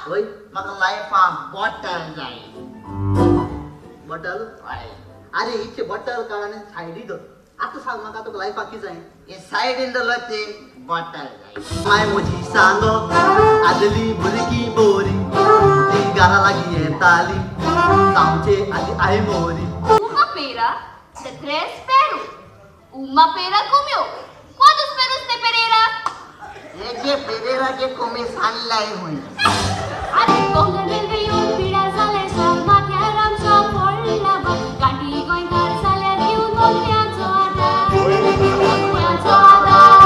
वय म्हाका लायफान बॉटल जाय. बॉटल? अरे हिचे बॉटल काड आनी सायडी दवर. आतां सांग म्हाका तुका लायफाक कितें जाय? हे सायडीन दवरलो ती बॉटल जाय. माय म्हजी सांगो आदली भुरगीं बोरी ती घरा लागीं येताली जावचे आदी आई मोरी. Uma pera de 3 perus. Uma pera comió. ¿Cuántos perros de Pereira? हे जे पेरेराचे कोमी सांडलाय हुंय. अरे कोंकण पिडा जाले सर माथ्यार आमचो पडला गांठी गोंयकार जाल्यार घेवन मोगऱ्याचो आदार मोगऱ्याचो आदार.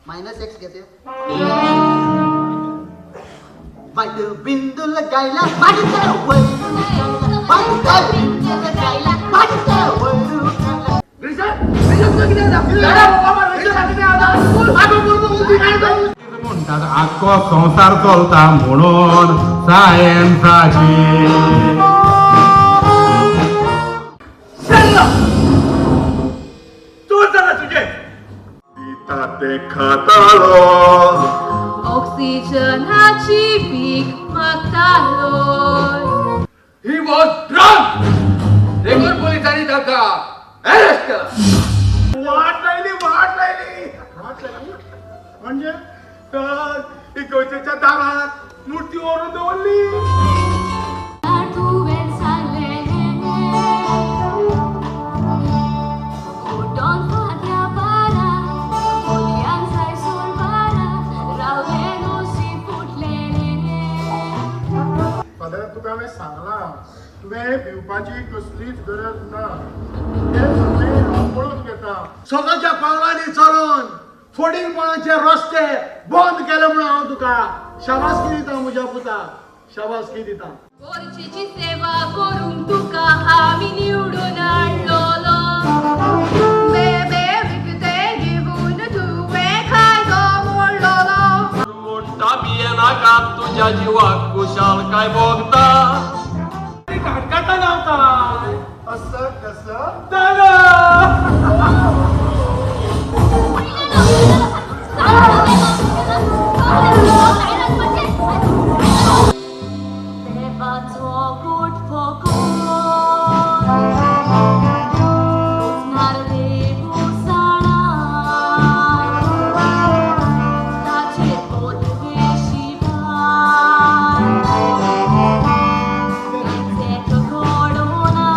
मायनस एक्स घेते. वाईट बिंदू लगायला वाईट बिंदू लगायला वाईट. म्हणटात आख्खो संवसार चलता म्हणून सायन्साची. चोर जाला तुजे. दिता ते खातालो ऑक्सिजनाची भीक मागतालो. He was drunk. देखून पोलिसांनी ताका अरेस्ट केला. वाट लायली वाट लायली वाट लायली म्हणजे तर इगर्जेच्या दारात मूर्ती व्हरून दवरली. तुवें सांगलें उठोन फांत्या बारा बोलयान जाय सोड बारा रावलें नोशी फुटलें. फादर तुका हांवें सांगलां तुवें भिवपाची कसलीच गरज ना. तें सगळें हांव पळोवन घेता. सकाळच्या पावलांनी चलोन फोडींगपणाचे रस्ते बंद केले म्हणून हांव तुका शाबासकी दिता म्हज्या पुता, शाबासकी दिता. गोरजेची सेवा करूंक तुका आमी निवडून हाडलोलो. बेबे विकते घेवन तुवें कायदो मोडलोलो. मोठा भियेनाका तुज्या जिवाक कुशाल काय भोगता. घाटकाटा गावता असं कसं झालं? देवाचो गोड फकोर रोजनार देवसाणा ताचे पोतवे शिवाय ताचें घडोना.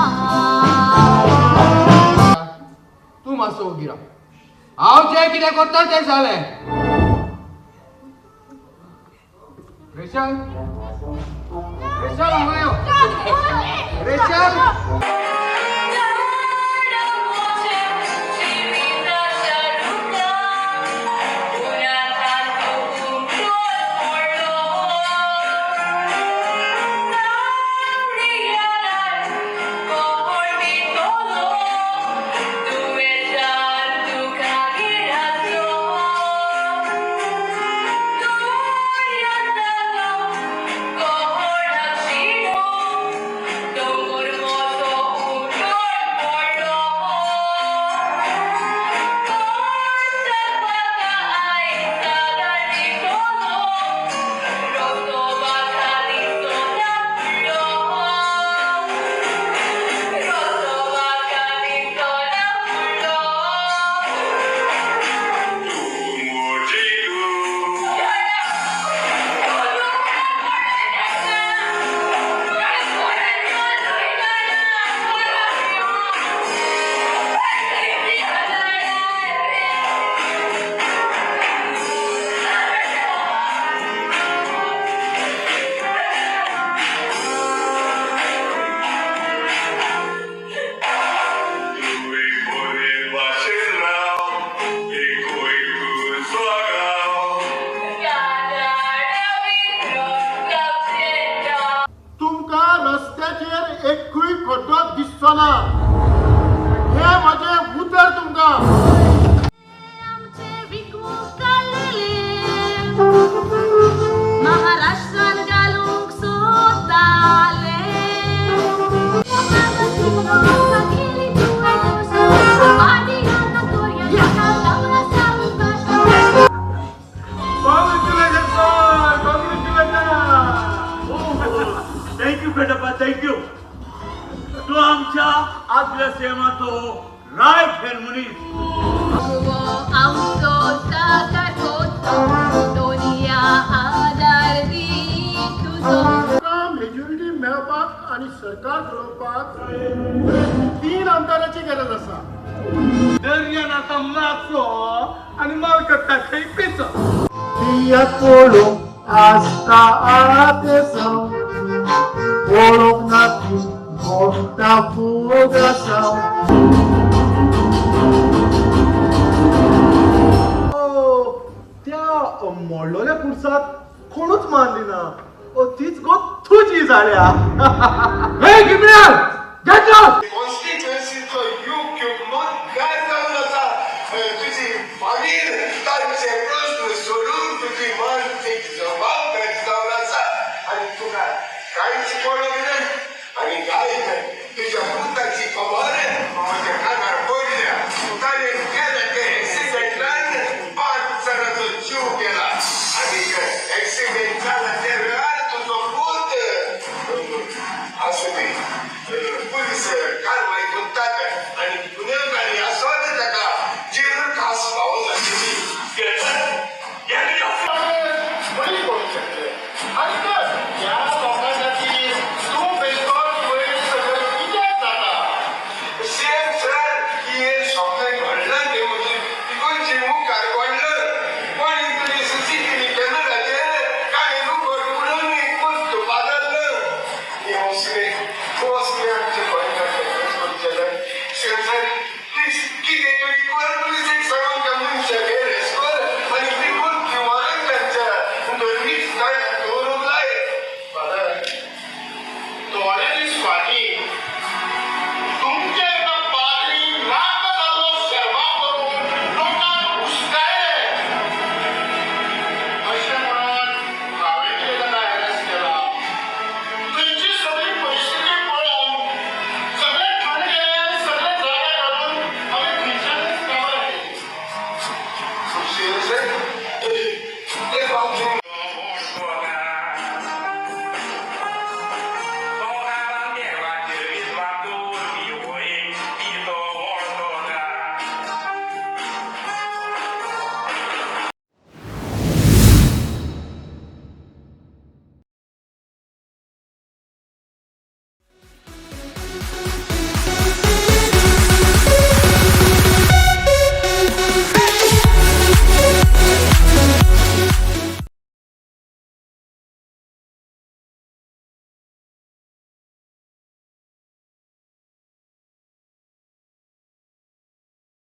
तूं मातसो ओगी राव. हांव जें कितें करता तें जालें. रेशल रेशल हांगा यो. रेशल. Venkatappa, thank you. तूं आमच्या आदल्या सेमाचो रायट हँड मनीस. गोवो आमचो साकार कोचो, दोनिया आदार दी तुजो. तुका मेजॉरिटी मेळपाक आनी सरकार घडोवपाक 3 आमदाराची गरज आसा. दर्यान आतां मातसो आनी माल करता खंय पिचो. पळोवंक आसता आदेसांव, पळोवंक ना ती मोडटा फुगासांव. त्या मोडलोल्या कुर्साक कोणूच मानली ना, तीच गो तुजी जाल्या. हे क्रिमिनल, गेट आउट. कॉन्स्टिट्युएन्सीचो योग्य